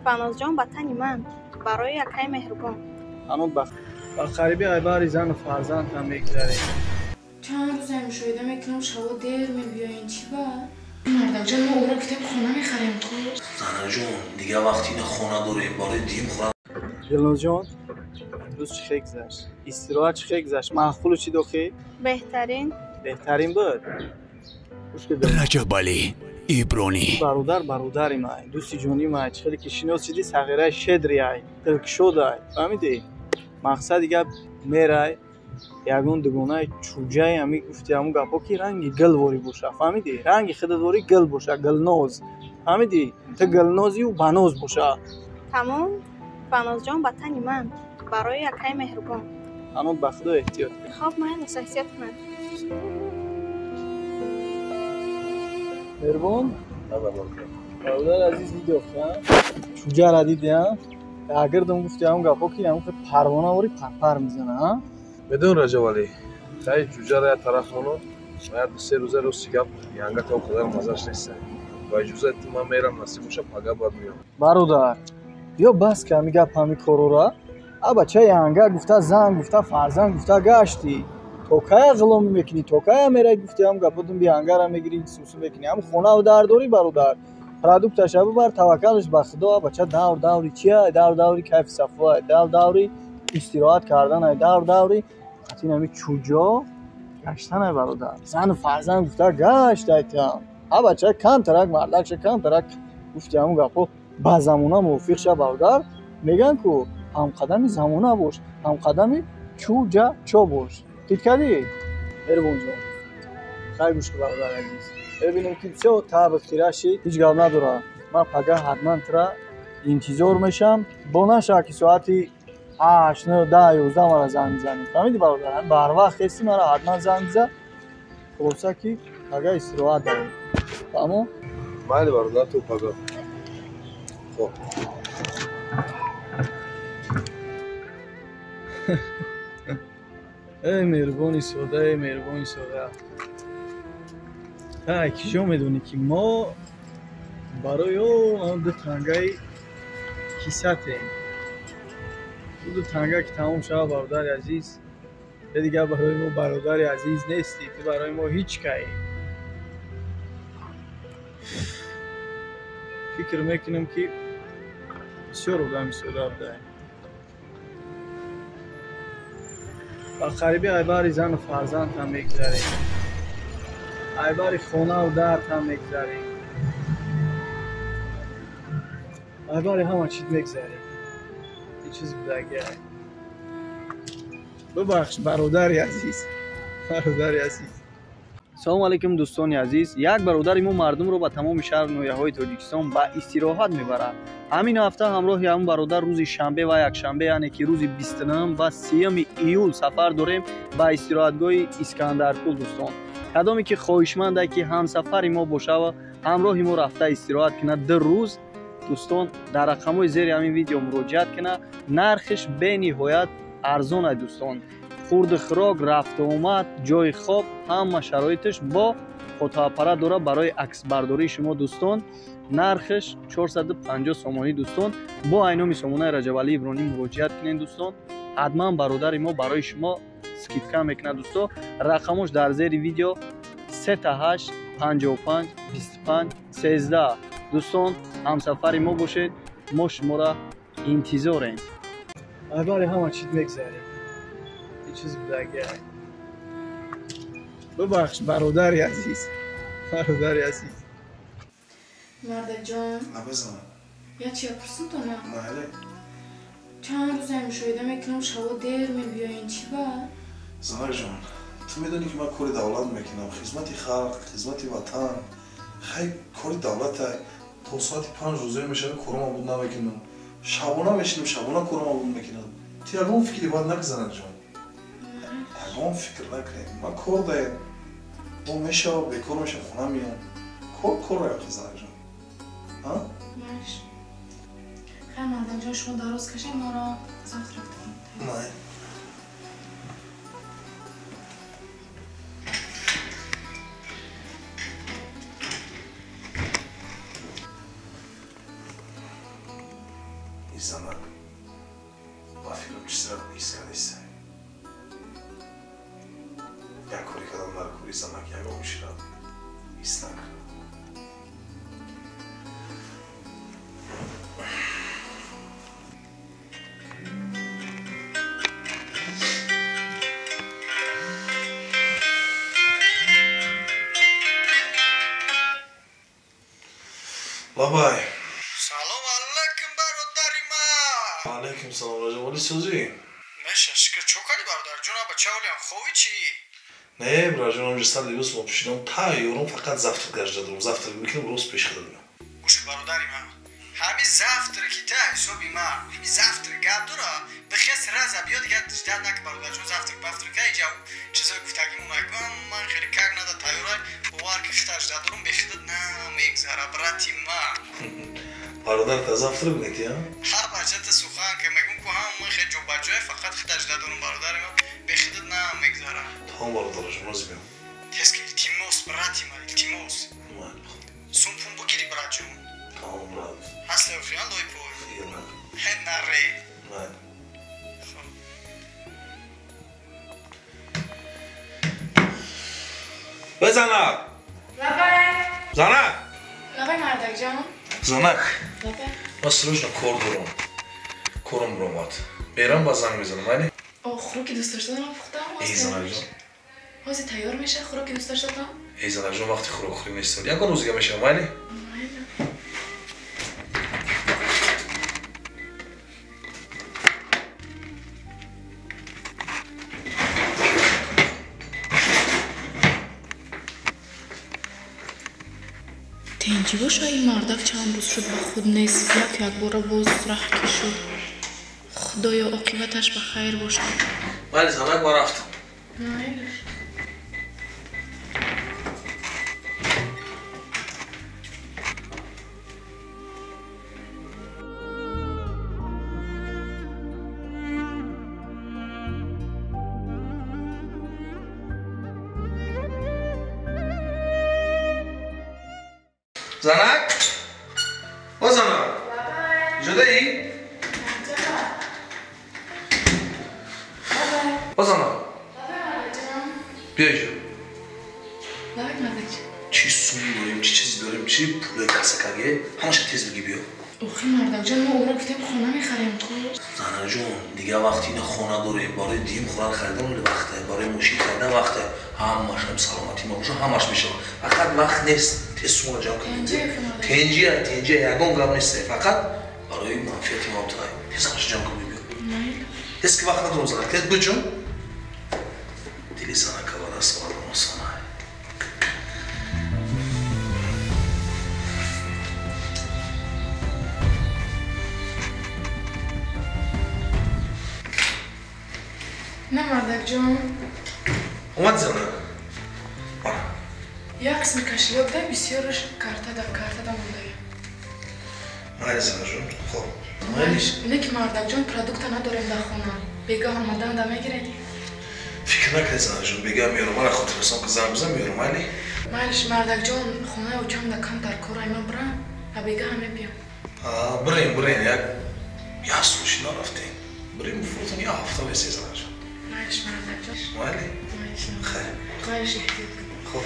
Фанозҷон ба тани ман, барои акай меҳрубон. Ҳамон ба қариби айбари зану фарзанд ҳам мегузарем. Чанд рӯзе мушоҳида мекунам, шаво дер мебиёен, чӣ ба? Мардакҷон, мо ӯро китоб хона мехарем ку. Занаҷон, дигар вақти ина хона дорем, барои дим хӯрам. Дилнозҷон, рӯз чӣ хел гузашт? Истироҳат чӣ хел гузашт? Маъқулу чӣ дохӣ? Беҳтарин. Беҳтарин буд? Раҷабалӣ Ибронӣ. Бародар бародари май, дӯсти ҷони май, чӣ хеле ки шинос шидӣ, сағираи шедри ай, дилкушод ай, фаҳмидӣ? Мақсади гап мерай, ягон дугонаи чӯҷаи ҳами гуфти ҳамун гапҳо ки ранги гилворӣ боша, фаҳмидӣ? Ранги худатворӣ гил боша, гилноз. Фаҳмидӣ? Ту гилнозию баноз боша. Тамом, Фанозҷон ба тани ман, барои акай меҳрубон. Ҳамон ба худо эҳтиёт кун. Хоб, майлас, эҳтиёт кунам. Меҳрубон? Бародар азиз, дидӣ охи, чӯҷара дидӣ, агирдам гуфти ҳамун гапҳо ки ҳамун парвонавори парпар мезана, а? Медон Раҷабалӣ, хай ҷуҷара як тараф моно, як ду-се рӯза рости гап янга то қадар маззаш нест. Ба иҷозати ту ман мерам, насиб боша, пага баъд меём. Бародар, биё бас ки ҳами гап ҳами корора. А бача янга гуфта, зан гуфта, фарзанд гуфта гаштӣ. То кая ғуломӣ мекунӣ, то кая мерай гуфти ҳам гапотун би ангара мегирӣ, сусу мекунӣ. Ҳам хонаву дар дорӣ бародар. Продукташа бибар, таваккалаш ба худо. Бача давр даври чия? Давр даври кайфи сафо, давр даври истироҳат кардан, давр даври қатин ҳами чӯҷо гаштанай бародар. Зану фарзанд гуфта гашт айтам. А бача камтарак мардакша камтарак гуфти ҳамун гапҳо ба замона мувофиқ ша бародар. Мегӯянд ку ҳамқадами замона бош, ҳамқадами чӯҷа чо бош. Дид кардӣ? Меҳрубонҷон, хай гӯш кун бародар азиз. Мебинем ки бисёр таъби хира шид, ҳеҷ гап надорад. Ман пага ҳатман тура интизор мешам. Бо наша ки соати 8, 9, 10, 11 мара занг мизанӣ. Фаҳмидӣ бародар? Барвақт ҳести мара ҳатман занг биза. Хулоса ки пага истироҳат дарем. Фаҳмо? Майли бародар, ту пага. Хоб. Эй меҳрубони сода, эй меҳрубони сода. Ай киҷо медонӣ ки мо барои он ду тангаи кисатем. Ду танга ки тамом шава бародари азиз, ту дигар барои мо бародари азиз нестӣ, ту барои мо ҳеҷ каӣ. Фикр мекунам ки бисёр одами сода будаем. Ба қариби айбари зану фарзанд ҳам мегузарем, айбари хонаву дард ҳам мегузарем, айбари ҳама чиз мегузарем. Ин чиз будагиай. Бубахш бародари азиз, бародари азиз. Салому алайкум дӯстони азиз. Як бародари мо мардумро ба тамоми шаҳру ноҳияҳои Тоҷикистон ба истироҳат мебарад. Ҳамин ҳафта ҳамроҳи ҳамун бародар рӯзи шанбе ва якшанбе, яъне ки рӯзи 29 ва 30 июл сафар дорем ба истироҳатгоҳи Искандаркул. Дӯстон, кадоме ки хоҳишманде ки ҳамсафари мо боша ва ҳамроҳи мо рафта истироҳат кунад 2 рӯз, дӯстон дар рақамҳои зери ҳамин видео муроҷиат кунад. Нархиш бениҳоят арзон ай дӯстон. Хурду хӯрок, рафту омад, ҷои хоб, ҳама шароиташ бо фотоаппарат дорад барои аксбардории шумо дӯстон. Нархиш 450 сомонӣ дӯстон. Бо айноми сомонаи Раҷабалӣ Ибронӣ муроҷиат кунед дӯстон. Ҳатман бародари мо барои шумо скидка мекунад дӯсто. Рақамош дар зери видео 38 55 25 13. Дӯстон, ҳамсафари мо бошед, мо шуморо интизорем. Айбари ҳама чиз мегзарем. Ин чиз будагиай. Бубахш бародари азиз, бародари азиз. Мардакҷон, Набизан. як чия пурсум тона? Майли. Чанд рӯзе мушоҳида мекунам, шаво дер мебиёен, чӣ ба? Занакҷон, ту медонӣ ки ман кори давлат мекунам, хизмати халқ, хизмати ватан. Хай кори давлатай. То соати 5 рӯзое мешава корома буд намекунам. Шабона мешинам, шабона корома буд мекунам. Ту ягон фикри бад накун занакҷон. Ягон фикр накунем. Ман кор даем. Бо мешава, бекор мешава, хона меям. Кор кор аяқи занакҷон. А? Маш. Хай мардакҷон, шумо дароз кашед, маро завтрак кунед. Май. Ин занак ба фикрам чизра ҳис кардиста. Як кори кардам дар кори занак ягон чизра ҳис накард. Лабай. Салом алайкум бародари ман. Алайкум салом Раҷабали сӯзӣ. Меша шукр чӣ кардӣ бародарҷон, аба чавлиам ховӣ чӣ? Не, бародарҷон, ҳамҷа либос мопӯшидам, тайёрам, фақат завтрак гашта дорам. Завтрак мекунам, рост пеш худам меям. Гӯш бародари ман. Ҳами завтрак ки та ҳисоби ман, ҳами завтрак гап дора, бихез раза биё дигар ждат нак бародарҷон, завтрак бафтрак иҷа чизои гуфтагимон накун, ман хеле как нада тайёрай, бовар ки хита ждат дорам, бехидат намегзара брати ман. Бародар та завтрак мети, а? Ҳа бача та сухан ки мегум ку ҳам ман хеле ҷобаҷой, фақат хита ждат дорам бародари ман, бехидат намегзара. Тамом бародарҷон, рози биём. Тез ки илтимос брати ман, илтимос. Сум пун бугири братҷон. Тамом брат. Ҳаст охиран лой пой. Фикр накун. Ҳе наре. Майли. Хоб. Бизанак! Лабай! Занак! Лабай мардакҷон. Занак! Лабай. Ман срочно кор дорам. Корам баромад. Мерам ба занг мезанам, майли? О, хӯроки дӯст доштаам пухтам. Эй занакҷон. Ҳозир тайёр мешавад хӯроки дӯст доштатон? Эй занакҷон, вақти хӯрокхӯрӣ нест. Ягон рӯз дига мешавам, майли? Майли. Тинҷӣ боша, ин мардак чанд рӯз шуд ба худ нест, як якбора боз раҳ кишуд. Худоё, оқибаташ ба хайр бошад. Майли занак, ман рафтам. Майли. Занак? О занак! Ҷудаӣ? О занак! Биё иҷо. Чӣ сум дорем, чӣ чизе дорем, чӣ пулои касакаге, ҳамаша тез бигӣ биё. Охи мардакҷон, мо ӯро гуфтем хона мехарем ку. Занакҷон, дигар вақти ина хона дорем, барои дим хона харидан вақте, барои мошин харидан вақте, ҳамаш ҳам саломатӣ ма боша, ҳамаш мешавад. Фақат вақт нест, тез сумро ҷамъ кунем. Тенҷия, тенҷия, ягон гап нест, фақат барои манфиати мо тай. Тез ҳамаша ҷамъ кун биё. Тез ки вақт надорам занак, тез биҷун. Дили занака ба даст овардам осона. На мардакҷон. Омад занак. Як қисми кошелёк да бисёраш картада мондаям. Майли занакҷон, хоб. Майлиш. Не ки мардакҷон, продукта надорем дар хона. Бегаҳ омадан да мегиред? Фикр накунед занакҷон, бегаҳ меёрам. Мана хотиррасон ки занг бизан меёрам, майли? Майлиш мардакҷон, хонаи очам да камтар корай ман бирам, а бегаҳ мебиём. Бирем, бирем, як сол ши нарафтем. Бирем фуртон як ҳафта весе занакҷон. Майлиш мардакҷон. Майли? Майлиш. Хайр. Майлиш эҳтиёт кун. Хоб.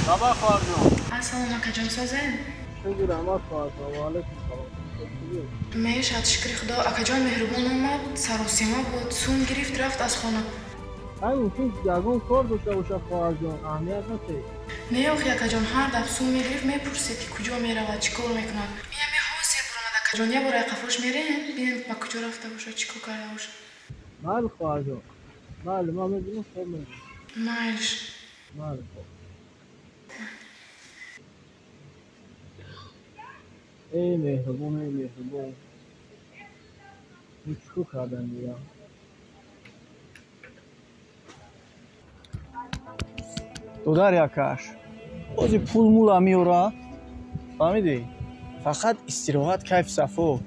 Сабах хоҳарҷон. Ассалому акаҷон, созем? Шукр раҳмат хоҳарҷон, ва алайкум салом. Мешад, шукри худо. Акаҷон меҳрубон омад, саросима буд, сум гирифт, рафт аз хона. Ай мумкин ягон кор дошта бошад хоҳарҷон, аҳамият надиҳед. Не охи акаҷон, ҳар дафъ сум мегирифт, мепурсид ки куҷо меравад, чӣ кор мекунад. Инаме ҳозир буромад акаҷон, як бор айқафош мерем, бинем ба куҷо рафта бошад, чӣ кор карда бошад. Майли хоҳарҷон, майли, ман мебинам, хоб мебинам. Майлиш. Майли хоб. Эй меҳрубон, эй меҳрубон, чӣ кор кардан дигар? Додар якаш, бози пул мула меёра, Фаҳмидӣ? Фақат истироҳат, кайф, сафо.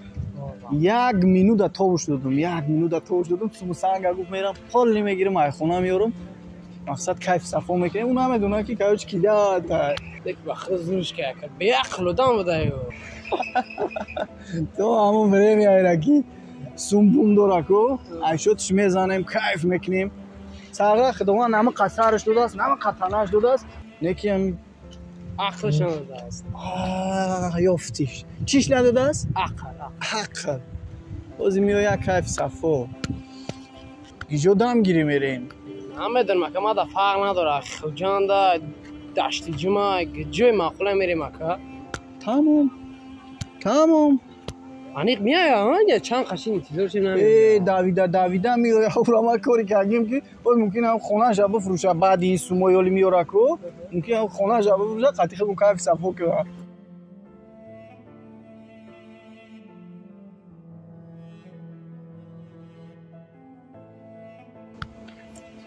Як минута товуш додум, як минута товуш додум, сумусанга гуфт мерам, пол мегирам, айхона меорам. Мақсад кайф сафо мекунем. Ӯ намедонад ки короче кида. Беақл одам будаю. То ҳамон время айра ки сумбум дора ку, айшотш мезанем, кайф мекунем. Сағра худованд нама қасараш додааст, нама қатанаш додааст, неки ҳам ақлш надодааст. Ёфтиш. Чиш надодааст? Ақл. Ақл. Ҳозир меояд кайф сафо. Иҷо дам гирӣ мерем. Намедонам ака, мада фарқ надорад. Хуҷанда, Дашти Ҷума, ҷои маъқула мерем ака. Тамом. Тамом. Аниқ меояд, чанд қашин интизор шем намедонам. Э, давида давида меояд. Ура ма кори кардем ки оз мумкин ҳам хонаша бифурӯша баъди ин сумои оли меора ку, мумкин ҳам хонаша бифурӯша, қатъи худмон кайф сафо кунад.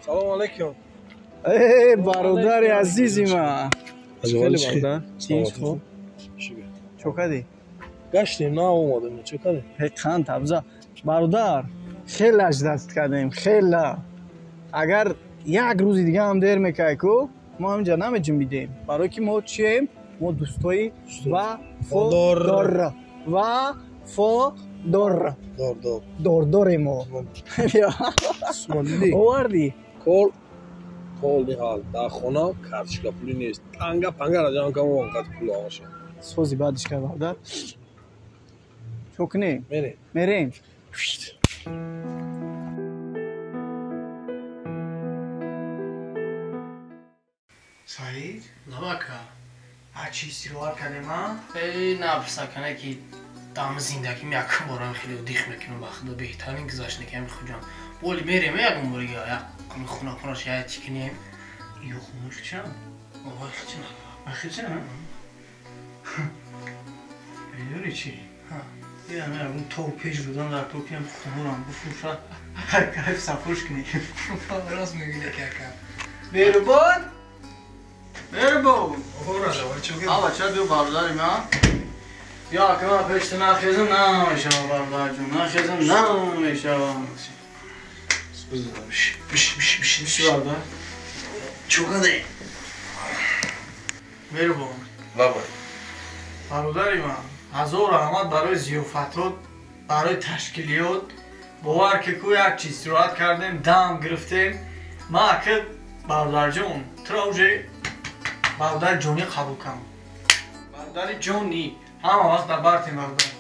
Салом алейкум. Э, бародари азизи ман. Хеле бародар. Чӣ хуб? Чо кардӣ? Гаштем, на омадем. Чо кардӣ? Ҳе қанд табза. Бародар, хеле даст кардем, хеле. Агар як рӯзи дига ҳам дер мекард ку, мо ҳаминҷа намеҷунбидем. Барои ки мо чием? Мо дӯстои вафодор. Вафодор. Дордор. Дордоре мо. Овардӣ? Кор ҳол ҳал. Дар хона карточка пулӣ нест. Танга пангара ҷамъ кам онқадр пул омаша. Сози баъдиш кард бародар. Чо кунем? Мерем. Мерем. Саид? Лабака. А чи истироҳат кардем, а? Э, напурсакане ки дам зиндагим якум борам хеле дих мекунам ба худо, беҳтарин гузашт некам хуҷам. Боли мерем ягон борига, як хона хонаш як чи кунем. Ё хонаш чам? Ой, хична. Хична? Медонӣ чӣ? Я ягон тов пеш будан дар то киам хонорам бифурӯша, кайф сафош кунем. Рост мегӯӣ ака. Меҳрубон? Меҳрубон. А бача биё бародари ман. Я ака ман пешта нахезам намешавам бародарҷон, нахезам намешавам. Биш, биш, биш, Чӣ бародар? Чо кардӣ? Меҳрубон. Лабай. Бародари ман, ҳазор раҳмат барои зиёфатот, барои ташкилиёт. Бовар ки ку як чиз истироҳат кардем, дам гирифтем. Ман ака бародарҷон, туро уже бародари ҷонӣ қабул кардам. Бародари ҷонӣ, ҳама вақт дар бартем бародар.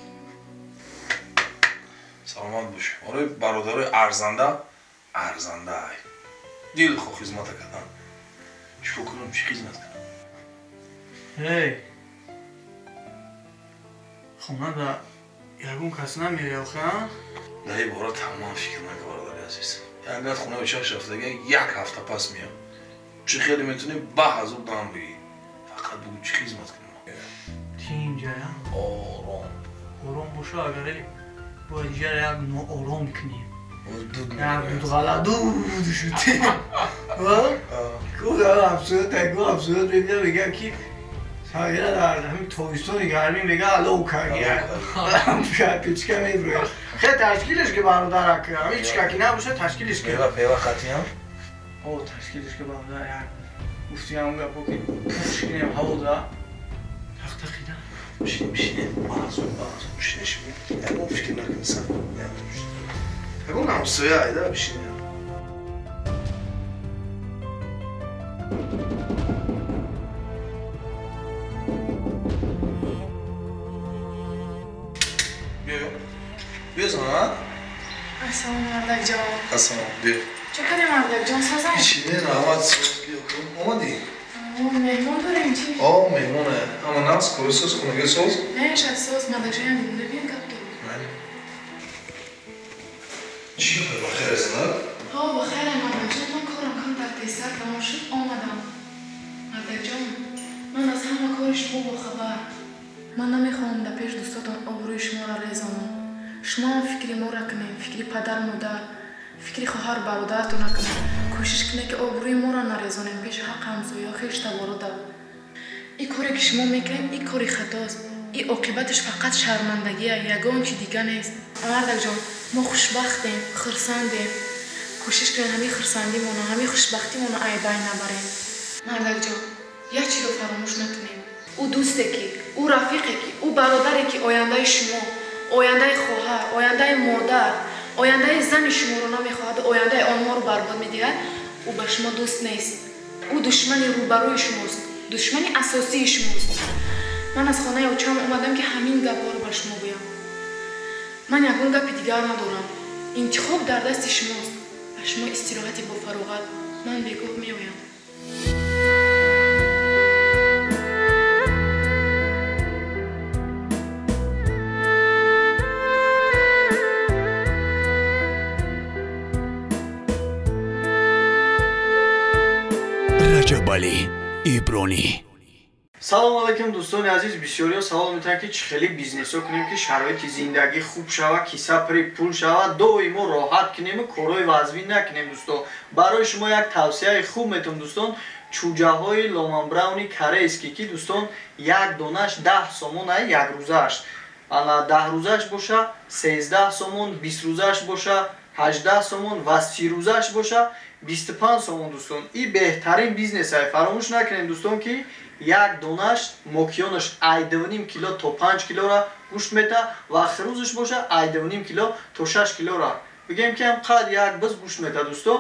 Саломат бош. Ораи бародарои арзанда, арзанда ай. Дилхоҳ хизмата кардан. Чӣ кор кунам, чӣ хизмат кунам? Эй, хона да ягон кас намеояд охе, а? Дар ин бора тамоман фикр накун, бародари азиз. Як хонаи чаш рафтага як ҳафта пас меям. Чӣ хеле метавонӣ ба ҳазор дам бигӣ. Фақат бугӯ чӣ хизмат кунам. Тинҷая? Ором. Ором боша, агаре бояд иҷара як ноором кунем. Як дудғала дуд шуд. Ку ҳамсоя таку ҳамсоя мебинам, мегӯям ки сагира дар ҳамин тобистони гармӣ мега алов карди. Печка мебурӯяд. Хе ташкилеш ки бародар ака, ҳамин ҳеч ки набоша ташкилеш ки. Пева пева хатиям? О, ташкилеш ки бародар як гуфти ҳамон гапо ки пуш кунем ҳаво да. Тахта хида. Бишин, бишин. Баъзу, баъзу. Бишин, бишин. Ягон фикр накун сар. Ягон ҳамсоя айда бишин. Биё зана. Ассалому мардакҷон. Ассалом, биё. Чо кардем мардакҷон, созай? Ҳичи не, раҳмат, биё. Омадӣ? Меҳмон дорем чӣ? О, меҳмоне. Ама нас, кори соз, хонаги соз? Не, шад соз, мардакҷон ям бибин гап дор. Майли. Чӣ бахайр зана? Ҳо, бахайр мардакҷон, ман корам камтар тезтар тамом шуд, омадам. Мардакҷон, ман аз ҳама кори шумо бохабар. Ман намехоҳам дар пеш дӯстотон обрӯи шуморо резонам. Шумо ҳам фикри моро кунед, фикри падар модар, фикри хоҳар бародаратон кунед. Кӯшиш кунед ки обрӯи моро нарезонем пеши ҳақ ҳамсоя, хештаборода. Ин коре ки шумо мекунед, ин кори хатост. Ин оқибаташ фақат шармандагия, ягон чи дига нест. Мардакҷон, мо хушбахтем, хурсандем. Кӯшиш кунед ҳамин хурсандимона, ҳамин хушбахтимона айбай набарем. Мардакҷон, як чиро фаромӯш накунем. Ӯ дӯсте ки, ӯ рафиқе ки, ӯ бародаре ки ояндаи шумо, ояндаи хоҳар, ояндаи модар, ояндаи зани шуморо намехоҳад, ояндаи онҳоро барбод медиҳад, ӯ ба шумо дӯст нест. Ӯ душмани рӯбарӯи шумост, душмани асосии шумост. Ман аз хонаи очам омадам ки ҳамин гапҳоро ба шумо гӯям. Ман ягон гапи дигар надорам. Интихоб дар дасти шумост. Ба шумо истироҳати бофароғат. Ман бегоҳ меоям. Раҷабалӣ Ибронӣ. Салом алайкум дӯстони азиз. Бисёриҳо савол метавонанд ки чӣ хеле бизнесҳо кунем ки шароити зиндагӣ хуб шавад, киса пури пул шавад, доимо роҳат кунему корҳои вазнин накунем. Дӯсто, барои шумо як тавсияи хуб метавон дӯстон. Чӯҷаҳои ломанбрауни корейский ки дӯстон як донаш 10 сомон ай як рӯзааш, ана 10 рӯзааш боша 13 сомон, 20 рӯзааш боша 18 сомон ва 30 рӯзааш боша 25 сомон. Дӯстон, ин беҳтарин бизнес ай. Фаромӯш накунем дӯстон ки як донаш мокионаш 2.5 кило то 5 килора гӯшт мета ва хирӯзаш боша 2.5 кило то 6 килора. Бигем ки ҳам қад як биз гӯшт мета. Дӯсто,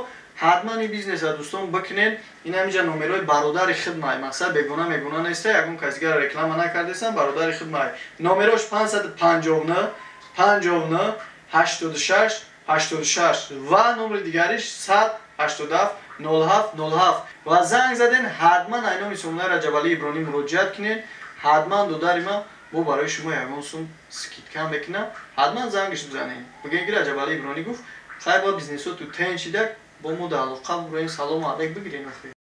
ҳатман ин бизнеса дӯстон бикунед. Ин ҳамиҷа номерои бародари хидмай, мақсад бегона мегона неста, ягон кас дигара реклама накардесам, бародари хидмай. Номерош 559 59 86 86 ва номери дигариш 187 07 07 ва занг заден. Ҳатман айноми сомонаи Раҷабалӣ Ибронӣ муроҷиат кунед. Ҳатман додари ман бо барои шумо ягон сум скидка мекунам. Ҳатман зангиш бизанед, бигӯед ки Раҷабалӣ Ибронӣ гуфт. Хай бо бизнесо ту тен шида бо мо дар алоқа буроем. Салому алайк бигирем.